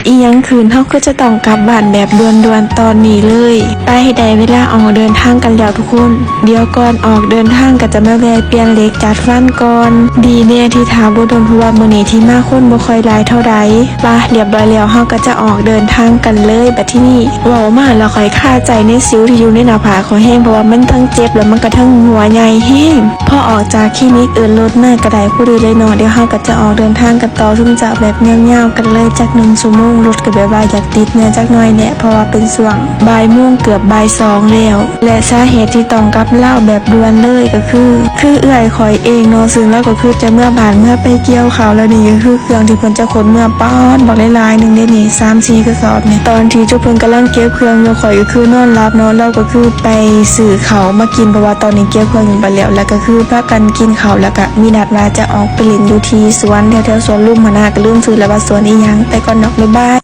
ອີ່ຫຍັງຂຶ້ນ ເຮົາກໍຈະຕ້ອງກັບບ້ານແບບດ່ວນໆຕອນນີ້ເລີຍ. ໄປ ໄດ້ເວລາອອກເດີນທາງກັນແລ້ວທຸກຄົນ. ດຽວກ່ອນອອກເດີນທາງກໍຈະມາແວ່ປ່ຽນເຫຼັກຈັດຟັນກ່ອນ. ດີແນ່ທີ່ຖ້າບໍ່ດົນ ເພາະວ່າມື້ນີ້ທີ່ມາຄົນບໍ່ຄ່ອຍຫຼາຍເທົ່າໃດ. ປະ ລຽບຮ້ອຍແລ້ວ ເຮົາກໍຈະອອກເດີນທາງກັນເລີຍ. ບັດທີນີ້ເວົ້າມາແລ້ວຂ້ອຍຄາໃຈໃນສິວທີ່ຢູ່ໃນໜ້າຜາກຂ້ອຍແຮງ ເພາະວ່າມັນທັງເຈັບ ແລ້ວມັນກໍທັງຫົວໃຫຍ່ແຮງ. ພໍອອກຈາກຄລີນິກເອີ້ນລົດມາກໍໄດ້ພໍດີເລີຍເນາະ. ດຽວເຮົາກໍຈະອອກເດີນທາງກັນຕໍ່ ຊຸມເຈົ້າແບບຍາວໆກັນເລີຍຈັກໜຶ່ງຊົ່ວໂມງ. ລົດກໍແບບວ່າຢາກຕິດແດ່ຈັກໜ້ອຍແຫຼະ ເພາະວ່າເປັນຊ່ວງບ່າຍໂມງ ເກືອບບ່າຍສອງແລ້ວ. ແລະສາເຫດທີ່ຕ້ອງກັບລາວແບບດ່ວນເລີຍກໍຄື ຄືເອື້ອຍຂ້ອຍເອງເນາະ ຊຶ່ງລາວກໍຄືຈະເມືອບ້ານ ເມືອໄປກ່ຽວເຂົ້າ ແລ້ວນີ້ກໍຄືເຄື່ອງທີ່ເພິ່ນຈະຂົນເມືອ ປາດ ບັກຫຼາຍໆໜຶ່ງເດ້ນີ້ ສາມສີ່ກະສອບນີ້. ຕອນທີ່ຈຸເພິ່ນກຳລັງເກັບເຄື່ອງຢູ່ ຂ້ອຍກໍຄືນອນຫຼັບເນາະ ລາວກໍຄືໄປຊື້ເຂົ້າມາກິນ ເພາະວ່າຕອນນີ້ເກັບເຄື່ອງໄປແລ້ວ ແລ້ວກໍຄືພາກັນກິນເຂົ້າ ແລ້ວກໍມີນັດວ່າຈະອອກໄປຫຼິ້ນຢູ່ທີ່ສວນ ແຖວໆສວນລຸມຫັ້ນນະ ກໍລືມຊື່ແລ້ວວ່າສວນອີ່ຫຍັງ. ໄປກ່ອນເນາະ ບາຍບາຍ.